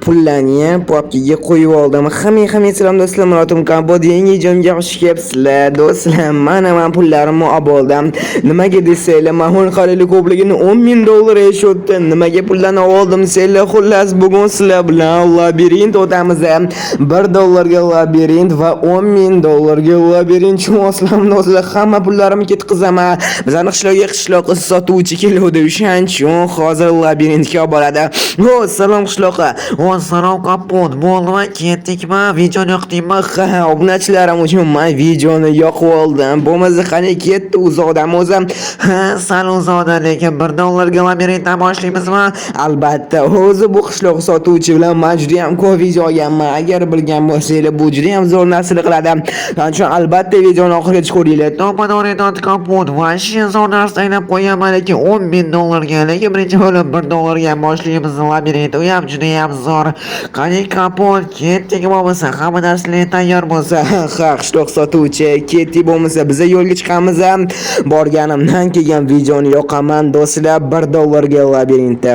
Pullarni ham papkaga qo'yib oldim. Hamma hamma salom, do'stlar, Murotim Kompot yangi joyga xush kelibsizlar. Do'stlar, mana man pullarimni olib oldim. Nimaga desanglar, man uni qarayli ko'pligini 10 ming dollar eshitdi. Nimaga pullarni oldim desanglar, xullas, bugun sizlar bilan labirint o'tamiz. 1 dollarga labirint va 10 ming dollarga labirint. Tushunasizlarmi, do'stlar? Hamma pullarimni ketqizaman. Bizani qishloqqa qishloq sotuvchi keluvdi. O'shaning uchun hozir labirintga olib boradi. O, salom, qishloqqa. O, salom, Kompot, bo'ldimi, ketdikmi, videoni yoqdingmi? Ha, obunachilarim uchun man videoni yoqib oldim. Bo'lmasa qani ketdi uzoqdan o'zim. Ha, sal uzoqda, lekin 1 dollarga labirintdan boshlaymizmi? Albatta, o'zi bu qishloq sotuvchi bilan man juda ham ko'p video olganman. Agar bilgan bo'lsanglar, bu juda ham zo'r narsalar qiladi. Shuning uchun albatta videoni oxirigacha ko'ringlar. To'ppa to'g'ri aytyapti Kompot, вообще zo'r narsa anglab qo'yganman, lekin 10 ming dollarga, lekin birinchi bo'lib 1 dollarga boshlaymiz labirint, u ham judayam zo'r. Qani, Kompot, ketdik bo'lmasa, hamma narsalar tayyor bo'lsa. Ha, qishloq sotuvchi, ketdik bo'lmasa, biza yo'lga chiqamiz. Borganimdan keyin videoni yoqaman, do'stlar, 1 dollarga labirintda.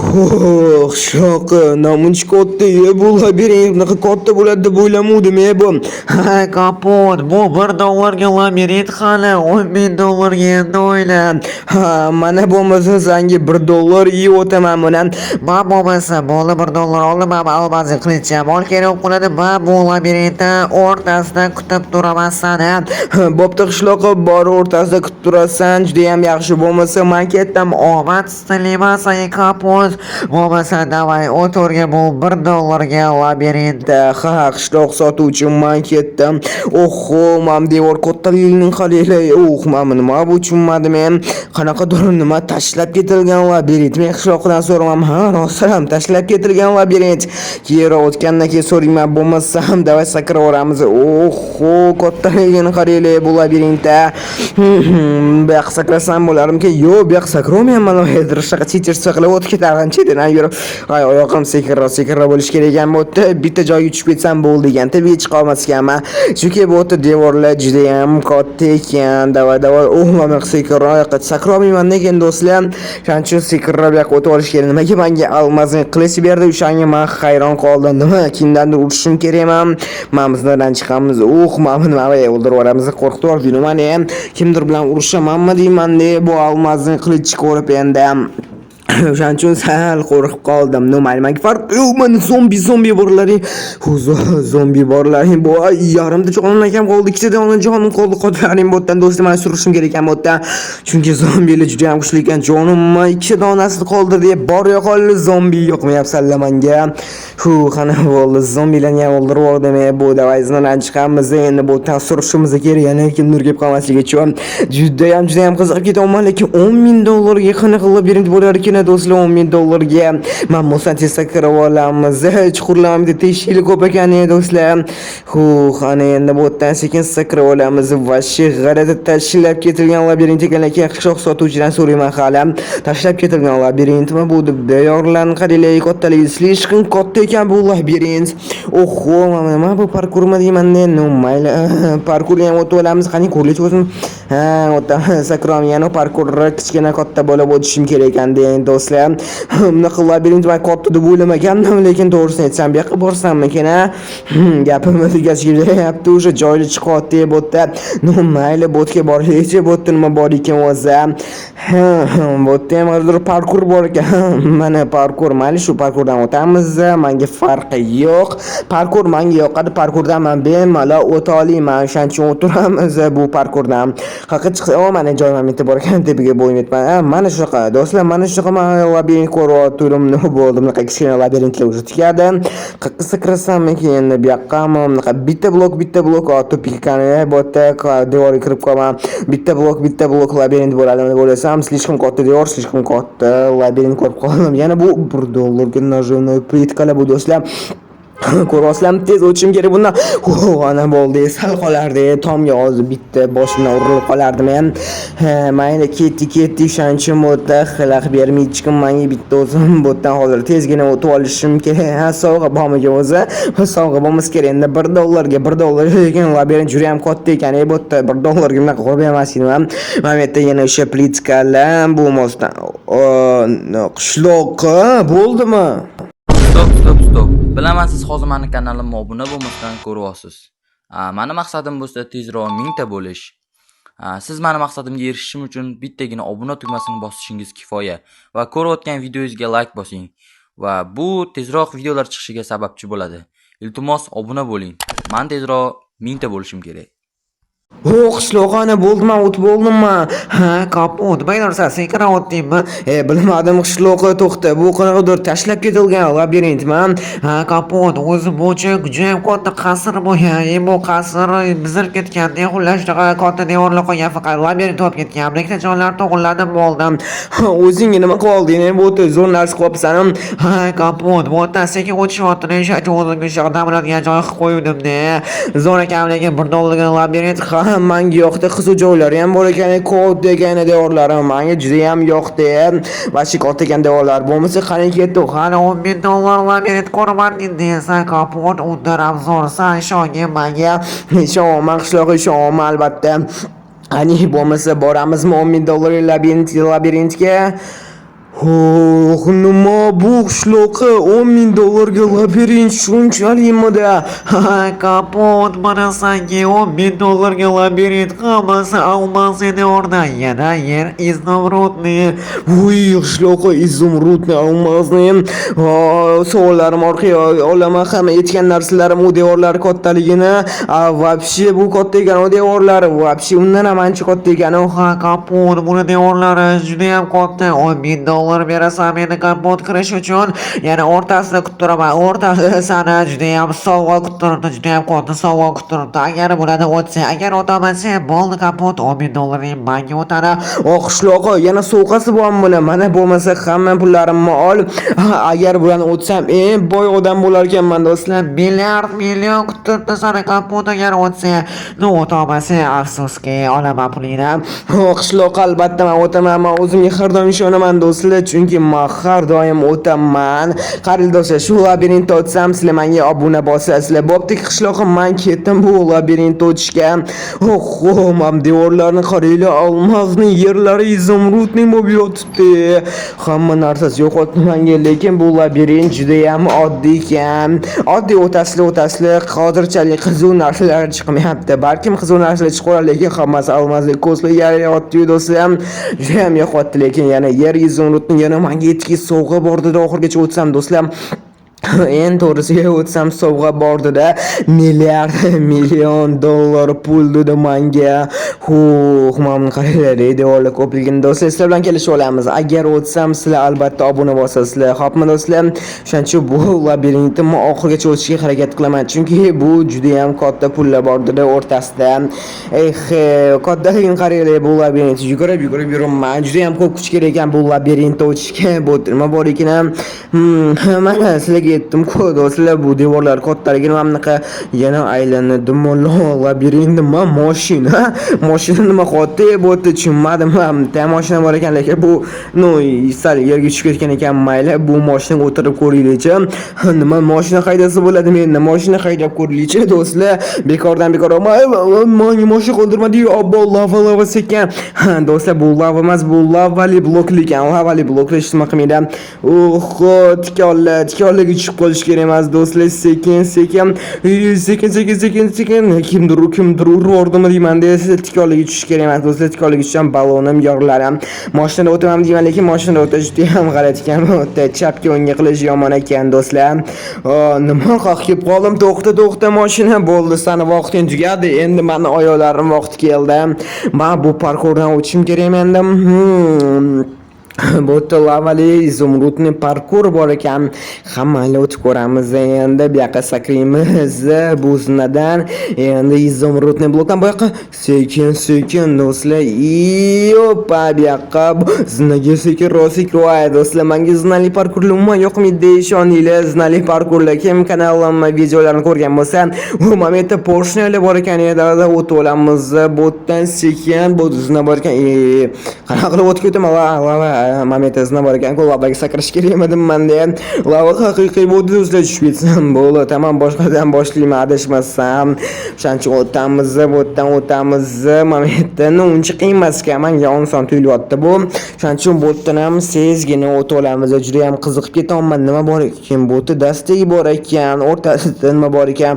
Oh, qishloq, namuncha katta e bu labirint, bunaqa katta bo'ladi deb o'ylamavdim e bu. Ha, Kompot, bu 1 dollarga labirint hali, 10 ming dollarga endi o'yla. Ha, mana bo'lmasa sanga 1 dollar yeb o'taman buni. Man bo'lmasa, bo'ldi, 1 dollar oldim, man алмазный qilich ham ol kerak bo'lib qoladi. Man bu labirintni o'rtasida kutib turaman sani. Bo'pti, qishloq, bor, o'rtasida kutib turasan, judayam yaxshi, bo'lmasa man ketdim. Omad tilayman senga, Kompot. Bo'lmasa, давай, o'tirga bu 1 dollarga labirint. Ha, qishloq sotuvchi, man ketdim. Oho, man devor kattaligini qaranglar. Oh, man nima bu, tushunmadim men. Qanaqadir nima tashlab ketilgan labirint. Men qishloqdan so'raman. Ha, rostdan ham tashlab ketilgan labirint. Keyinroq o'tgandan keyin so'rayman, bo'lmasam давай sakraveramiz. Oho, kattaligini qaranglar bu labirintda. Bu yoqqa sakrasam bo'larmikin? Yo'q, bu yoqqa sakrolmayman. Shunaqa chechersa qilib o'tib ketardim chetidan yurib. Ay, oyog'im sekinroq, sekinroq bo'lishi kerak ekan bu yerda. Bitta joyga tushib ketsam bo'ldi ekan. Tepaga chiqa olmas ekanman. Chunki bu yerda devorlar juda ham katta ekan. Давай, давай. Oh, mana sekinroq yoqqa sakrolmayman lekin, do'stlar. Shuning uchun sekinroq bu yoqqa o'tib olish kerak. Nimaga menga алмазный qilich berdi? O'shanga men hayron qoldim. Nima, kimdandir urushishim kerakmi? Mana bizlardan chiqamiz. Uh, mana nima o'ldirib yuboramiz. Qo'rqitib yubordi mani ham. Kimdir bilan urushamanmi deyman de bu алмазный qilich ko'rib endi. O'shaning uchun sal qo'rqib qoldim. Ну, mayli, menga farq yo'q, mana zombi, zombi borlaring. Hu, zombi borlaring. Bu ay, yarimta jonim kam qoldi, ikkita dona jonim qoldi. Qotlaring bu yerdan, do'stlar, mana surishim kerak ekan bu yerdan. Chunki zombilar juda ham kuchli ekan. Jonimni ikkita donasini qoldirdi deb bor yo'qolli zombi yoqmayapsanlar menga. Hu, qani bo'ldi, zombilarni ham o'ldirib yubordim. E, bu давай izidan chiqamiz. Endi bu yerdan surishimiz kerak. Yana kimdir kelib qolmasligi uchun. Juda ham, juda ham qiziqib ketyapman, lekin 10 ming dollarga qanaqa labirint bo'lar ekan, do'stlar, 10 ming dollarga. Man bo'lsam tez sakrab olamiz. Chuqurlar bitta teshikli ko'p ekan, do'stlar. Hu, qani endi bu yerdan sekin sakrab olamiz. Вообще g'alati tashlab ketilgan labirint ekan, lekin qishloq sotuvchidan so'rayman hali. Tashlab ketilgan labirintmi bu deb deyorlarni qaranglar, kattaligi слишком katta ekan bu labirint. Oho, mana nima bu, parkurmi deyman, ну mayli, parkurni ham o'tib olamiz. Qani ko'rlik o'zim. Ha, o'tdan sakrolmagan parkurni kichkina katta bo'lib o'tishim kerak ekan deng, do'stlar. Bunaqa labirint man katta deb o'ylamagandim, lekin to'g'risini aytsam, bu yoqqa borsammikin a? Gapimni tugasi kelyapti, уже joyli chiqyapti bu yerda. Ну mayli, bu yerga boraylikchi, bu yerda nima bor ekan o'zi? Bu yerda ham qanaqadir parkur bor ekan. Mana parkur, mayli, shu parkurdan o'tamiz. Menga farqi yo'q. Parkur menga yoqadi, parkurdan man bemalol o'ta olaman. O'shaning uchun o'tiramiz bu parkurdan. Qayerga chiqsa, o, mana joy momenti bor ekan, tepaga bo'yim yetmadi. Ha, mana shunaqa, do'stlar, mana shunaqa man labirint ko'ryaptim. Nima bo'ldi? Bunaqa kichkina labirintlar уже tugadi. Qayerga sakrasammikin endi, bu yoqqami? Bunaqa bitta blok, bitta blok, o, тупик ekan, bu yerda devorga kirib qolaman. Bitta blok, bitta blok labirint bo'ladimi deb o'ylasam, слишком katta devor, слишком katta labirint ko'rib qoldim. Yana bu 1 dollarga наживной плитка lar bu, do'stlar. Ko'ryapsizlarmi, tez o'tishim kerak bundan. Oh, ana bo'ldi, sal qolardi. Tomga hozir bitta boshimdan urilib qolardim ham. Ha, mayli, ketdik, ketdik. O'shaning uchun bu yerda xalaq bermay hech kim menga, bitta o'zim bu yerdan hozir tezgina o'tib olishim kerak. Ha, sovg'a bormikan o'zi? Sovg'a bo'lmasa kerak. Endi 1 dollarga 1 dollar lekin labirint juda ham katta ekan. E, bu yerda 1 dollarga bunaqa qo'yib bermas edim ham. Mana bu yerda yana o'sha plitkalar bu mostdan qishloqqa bo'ldimi? Bilaman, siz hozir mani kanalimga obuna bo'lmasdan ko'ryapsiz. Mani maqsadim bo'lsa tezroq 1000 ta bo'lish. Siz mani maqsadimga erishishim uchun bittagina obuna tugmasini bosishingiz kifoya va ko'rayotgan videongizga like bosing va bu tezroq videolar chiqishiga sababchi bo'ladi. Iltimos, obuna bo'ling. Man tezroq 1000 ta bo'lishim kerak. O, qishloqona, bo'ldi, man o'tib oldimmi? Ha, Kapot, nima narsa, sekin o'tdingmi? E, bilmadim, qishloqi, to'xta, bu qanaqadir tashlab ketilgan labirintmi? Ha, Kapot, o'zi bo'yicha judayam katta qasr bo'lgan. E, bu qasr buzilib ketgan. Xullas, shunaqa katta devorlar qolgan, faqat labirint bo'lib ketgan. Bir ikkita joylar to'g'irlanib bo'ldim. O'zingga nima qilib olding? Bu yerda zo'r narsa qilyapsan. Ha, Kapot, bu yerdan sekin o'tishyapti. O'sha o'zimga shunaqa dam oladigan joy qilib qo'yuvdim-da. Zo'r ekan, lekin 1 dollarga labirint. Ha, manga yoqdi, qiziq joylari ham bor ekan, katta ekan devorlari, manga juda ham yoqdi. Вообще katta ekan devorlar. Bo'lmasa, qani, ketdik. Hali 10 ming dollar labirint ko'rmading deysan, Kapot, undan ham zo'r, san ishongin manga. Ishonaman, qishloqqa ishonaman albatta. Qani, bo'lmasa, boramizmi 10 ming dollar labirintga? Oh, nima bu, qishloqi, 10 ming dollarga labirint shunchalikmidi? Ha, Kapot, mana sanga 10 ming dollarga labirint, hammasi алмаз devordan, yana yer изумрудный. Uy, qishloqi, изумрудный, алмазный. Savollarim orqaga olaman, hamma aytgan narsalarim u devorlar kattaligini. A, вообще bu katta ekan u devorlar, вообще undan ham ancha katta ekan u. Ha, Kapot, buni devorlari judayam katta. 10 ming dollar berasan meni, Kapot, kirish uchun. Yana o'rtasida kutib turaman. O'rtasida sani judayam sovg'a kutib turibdi, judayam katta sovg'a kutib turibdi. Agar bularni o'tsang, agar o'tolmasang, bo'ldi, Kapot, 10 ming dollaring manga o'tadi. O, qishloqi, yana sovg'asi bormi buni? Mana, bo'lmasa, hamma pullarimni ol. Ha, agar bularni o'tsam, eng boy odam bo'lar ekanman, do'stlar. Milliard, million kutib turibdi sani, Kapot, agar o'tsang. Ну, o'tolmasang, afsuski, olaman pulingni. O, qishloq, albatta man o'taman. Man o'zimga har doim ishonaman, do'stlar, chunki man har doim o'taman. Qarang, do'stlar, shu labirintda o'tsam, sizlar menga obuna bosasizlar. Bo'pti, qishlog'im, man ketdim bu labirintda o'tishga. Oho, man devorlarni qaranglar, алмазный, yerlari изумрудный bo'lib yotibdi. Hamma narsasi yo'qotdi menga, lekin bu labirint judayam oddiy ekan. Oddiy o'tasizlar, o'tasizlar, hozirchalik qiziq narsalar chiqmayapti. Balkim qiziq narsalar chiqaver, lekin hammasi алмазный ko'zli yotyapti, do'stlar. Judayam yoqyapti, lekin yana yer изумрудный, yana menga eski sovg'a bor dedi, oxirigacha o'tsam, do'stlar. Eng to'g'risiga o'tsam, sovg'a bor dedi. Milliard, million dollar pul dedi manga. Huh, mana buni qaranglar, devorlar ko'pligini, do'stlar, sizlar bilan kelishib olamiz. Agar o'tsam, sizlar albatta obuna bosasizlar. Xo'pmi, do'stlar? O'shaning uchun bu labirintni men oxirigacha o'tishga harakat qilaman. Chunki bu juda ham katta pullar bor dedi o'rtasida. Eh, kattaligini qaranglar bu labirint. Yugurib, yugurib yuribman. Juda ham ko'p kuch kerak ekan bu labirintda o'tishga. Bu nima bor ekan? Mana sizlarga aytdim-ku, do'stlar, bu devorlar kattaligini, mana bunaqa yana aylanadi. Dumaloq labirint, nima mashina? Mashina nima qilyapti bu yerda, tushunmadim. Bitta mashina bor ekan, lekin bu, ну, sal yerga tushib ketgan ekan. Mayli, bu mashinaga o'tirib ko'raylikchi. Nima, mashina haydasa bo'ladi menda, mashina haydab ko'raylikchi, do'stlar. Bekordan bekor manga mashina qoldirmadi-yu, obbo, lava, lava sekin. Do'stlar, bu lava emas, bu lavali blokli ekan. Lavali blokli hech nima qilmaydi. Oho, tikonlar, tikonlarga tushib qolish kerak emas, do'stlar. Sekin, sekin, sekin, sekin, sekin, sekin. Kimdir urib yubordimi deyman, desa, tikonlarga tushish kerak emas, do'stlar. Tikonlarga tushsam, balonim yoriladi. Mashinada o'taman deyman, lekin mashinada o'tish juda ham g'alati ekan. Bu yerda chapga, o'ngga qilish yomon ekan, do'stlar. Nima qaq kelib qoldim? To'xta, to'xta, mashina, bo'ldi, sani vaqting tugadi. Endi mani oyoqlarim vaqti keldi. Man bu parkurdan o'tishim kerak endi. Bu yerda lavali изумрудный parkur bor ekan. Hammani o'tib ko'ramiz endi. Bu yoqqa sakraymiz bu zinadan. Endi изумрудный blokdan bu yoqqa sekin, sekin, do'stlar. Yo'ppa, bu yoqqa zinaga sekinroq sekinroq, do'stlar. Menga zinali parkurlar umuman yoqmaydi, ishoninglar. Zinali parkurlar, kim kanalimni videolarini ko'rgan bo'lsa, u mana поршня lar bor ekan, yerda o'tib olamiz. Bu yerdan sekin, bu zina bor ekan. Qanaqa qilib o'tib ketaman? Lava Mana yerda bor ekan-ku, lavaga sakrash kerak emidim manda. Lava haqiqiy bo'ldi, do'stlar, tushib ketsam bo'ldi. Tamam, boshqadan boshlayman adashmasam. O'shaning uchun o'tamiz, bu yerdan o'tamiz. Mana yerda uncha qiyin emas ekan, manga oson tuyulyapti bu. O'shaning uchun bu yerdan ham tezgina o'tib olamiz. Juda ham qiziqib ketyapman. Nima bor ekan bu yerda? Dastak bor ekan, o'rtasida nima bor ekan?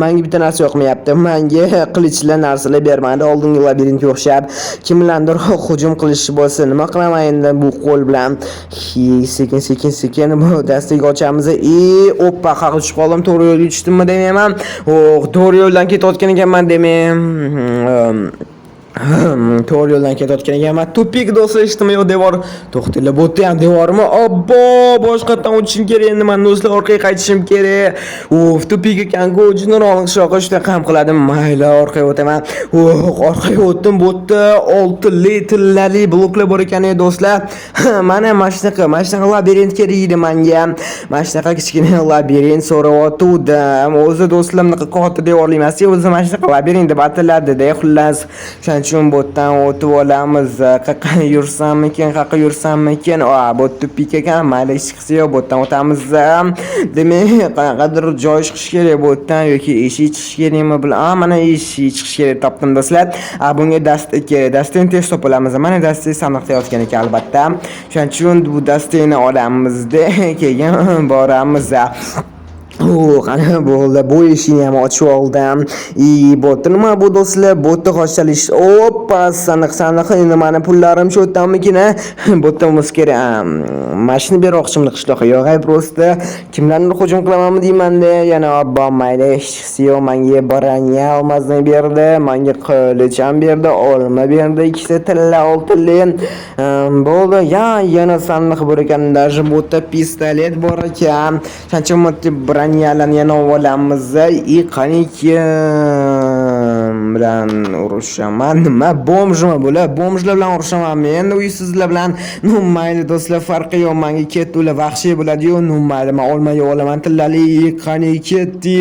Menga bitta narsa yoqmayapti. Menga qilichli narsalar bermadi. Oldingi labirintga o'xshab kimlardir hujum qilishi bo'lsa, nima qilaman endi bu qo'l bilan? Hi, sekin, sekin, sekin bu dastak ochamiz. И oppa, haq tushib qoldim. To'g'ri yo'lga tushdimmi demayman. Oh, to'g'ri yo'ldan ketayotgan ekanman demayman. To'g'ri yo'ldan ketayotgan ekanman. Тупик, do'stlar, eshitdimi yo'q, devor. To'xtanglar, bu yerda ham devormi? Obbo, boshqatdan o'tishim kerak endi man, do'stlar, orqaga qaytishim kerak. Uf, тупик ekan-ku, jinniroq qishloqqa shunaqa ham qiladi. Mayli, orqaga o'taman. Uh, orqaga o'tdim. Bu yerda oltinli, tillali bloklar bor ekan, ey do'stlar. Mana shunaqa labirint kerak edi menga. Mana shunaqa kichkina labirint so'rayotgandim. O'zi, do'stlar, bunaqa katta devorli emas, o'zi mana shunaqa labirint deb ataladi-da, xullas. O'shaning uchun bu yerdan o'tib olamiz. Qayerqa yursammikin, qayerqa yursammikin? A, bu тупик ekan, mayli, hech qisi yo'q, bu yerdan o'tamiz. Demak, qanaqadir joy chiqish kerak bu yerdan yoki eshik chiqish kerakmi? A, mana eshik chiqish kerak, topdim, do'stlar. A, bunga dastak kerak. Dastakni tez topib olamiz. Mana dastak sandiqda yotgan ekan albatta. O'shaning uchun bu dastakni olamizda, keyin boramiz. O, qani, bo'ldi. Bu eshikni ham ochib oldim. И bu yerda nima bu, do'stlar? Bu yerda qochalish. Oppa, sandiq, sandiq. Endi mani pullarim shu yerdanmikin, a? Bu yerda bo'lmasa kerak. Mashina bermoqchimni qishloqqa. Yo'q, ay, просто kimlarnidir hujum qilamanmi deyman-da. Yana obbo, mayli, hechqisi yo'q. Menga броня алмазный berdi, menga qilich ham berdi, olma berdi, ikkita tilla, oltinli. Bo'ldi. Ya, yana sandiq bor ekan. Даже bu yerda pistolet bor ekan. Qancha броня larni yana olamiz. И qani, kim bilan urushaman? Nima, бомж mi bular? Бомж lar bilan urushamanmi endi, uysizlar bilan? Ну, mayli, do'stlar, farqi yo'q menga, ketdi, ular vahshiy bo'ladi-yu. Ну, mayli, men olmaga olaman tillali. Qani, ketdi.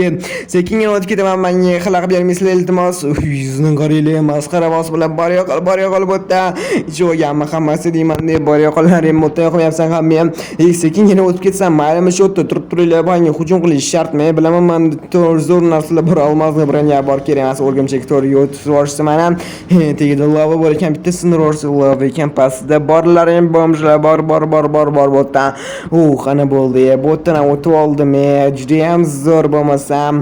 Sekingina o'tib ketaman, menga xalaqit bermaysizlar, iltimos. Yuzini qaranglar, masxaraboz bilan bor yo'qol, bor yo'qol, bu yerda ichib olganmi hammasi deyman deb, bor yo'qollarim, bu yerda yoqmayapsan hamma ham. Ey, sekingina o'tib ketsam maylimi, shu yerda turib turinglar, menga hujum qilish shartmi? Bilaman, man to'g'ri zo'r narsalar bor, алмазный броня bor, kerak emas, o'rgimchak to'g'ri o'tib yuborishsa mana. Tagida lava bor ekan, bitta sindirib lava ekan, pastida borlar ham, бомж lar bor, bor, bor, bor, bor bu yerdan. Qani, bo'ldi, bu yerdan ham o'tib oldim, judayam zo'r bo'lmasam.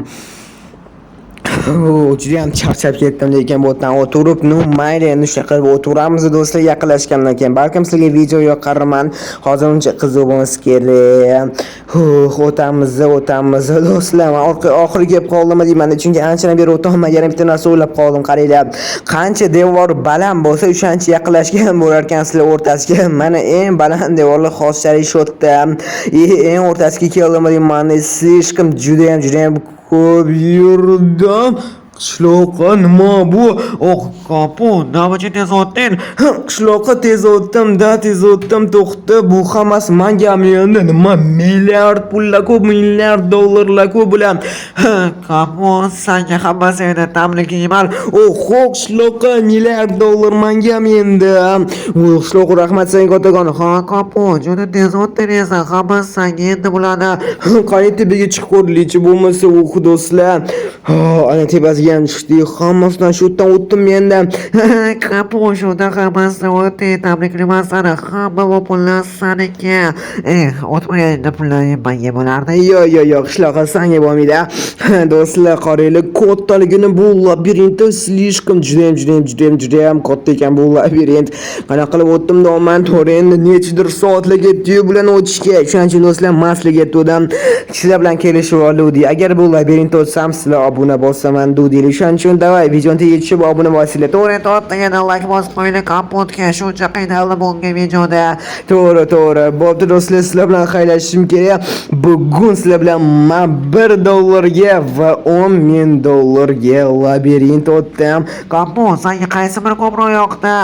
Judayam charchab ketdim lekin bu yerdan o'tirib, ну mayli, endi shunaqa qilib o'tiramiz, do'stlar, yaqinlashgandan keyin. Balkim sizlarga video yoqarman. Hozir uncha qiziq bo'lmasa kerak. Huh, o'tamiz, o'tamiz, do'stlar. Man orqa oxiri kelib qoldimi deyman, chunki anchadan beri o'tolmagan bitta narsa o'ylab qoldim. Qaranglar, qancha devor baland bo'lsa, o'shancha yaqinlashgan bo'lar ekansizlar o'rtasiga. Mana eng baland devorlar hozirchalik shu yerda. Eng o'rtasiga keldim deyman, слишком judayam, judayam ko'p yurdim. Qishloqqa nima bu? Oh, Kapon, nima uchun tez o'tding? Qishloqqa tez o'tdim-da, tez o'tdim, to'xta, bu hammasi mangami endi? Nima, milliard pullar ko'p, milliard dollarlar ko'p bular. Kapon, sanga hammasi endi tabriklayman. Oho, qishloqqa, milliard dollar mangami endi? Voy, qishloq, rahmat senga kattakon. Ha, Kapon, juda tez o'tding esa, hammasi sanga endi bo'ladi. Qani, tepaga chiqib ko'raylikchi bo'lmasa, uh, do'stlar. Ha, ana tepasiga ham tushdik. Hammasidan shu yerdan o'tdim endi. Kapon, shunda hammasi o'tdi, tabriklayman seni. Hamma bu pullar saniki. Eh, o'tmaganingda pullaring menga bo'lardi. Yo'q, yo'q, yo'q, qishloqqa sanga bo'lmaydi. Do'stlar, qaranglar, kattaligini bu labirintda, слишком judayam, judayam, judayam, judayam katta ekan bu labirint. Qanaqa qilib o'tdim deyapman, to'g'ri, endi nechidir soatlar ketdi-yu bularni o'tishga. Shuning uchun, do'stlar, man sizlarga aytgandim, sizlar bilan kelishib oldik. Agar bu labirintda o'tsam, sizlar obuna bosaman dudinglar. Shuning uchun давай videoni tagiga tushib obuna bosinglar. To'g'ri, to'rttagina like bosib qo'yinglar Kapotga, shuncha qiynaldi bunga videoda. To'g'ri, to'g'ri. Bo'pti, do'stlar, sizlar bilan xayrlashishim kerak. Bugun sizlar bilan man 1 dollarga va 10 ming dollarga labirint o'tdim. Kapot, sanga qaysi biri ko'proq yoqdi?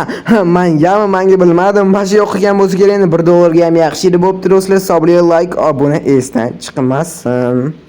Mangami, manga bilmadim. Mana shu yoqgan bo'lsa kerak endi, 1 dollarga ham yaxshi edi. Bo'pti, do'stlar, hisobli like, obuna esdan chiqmasin.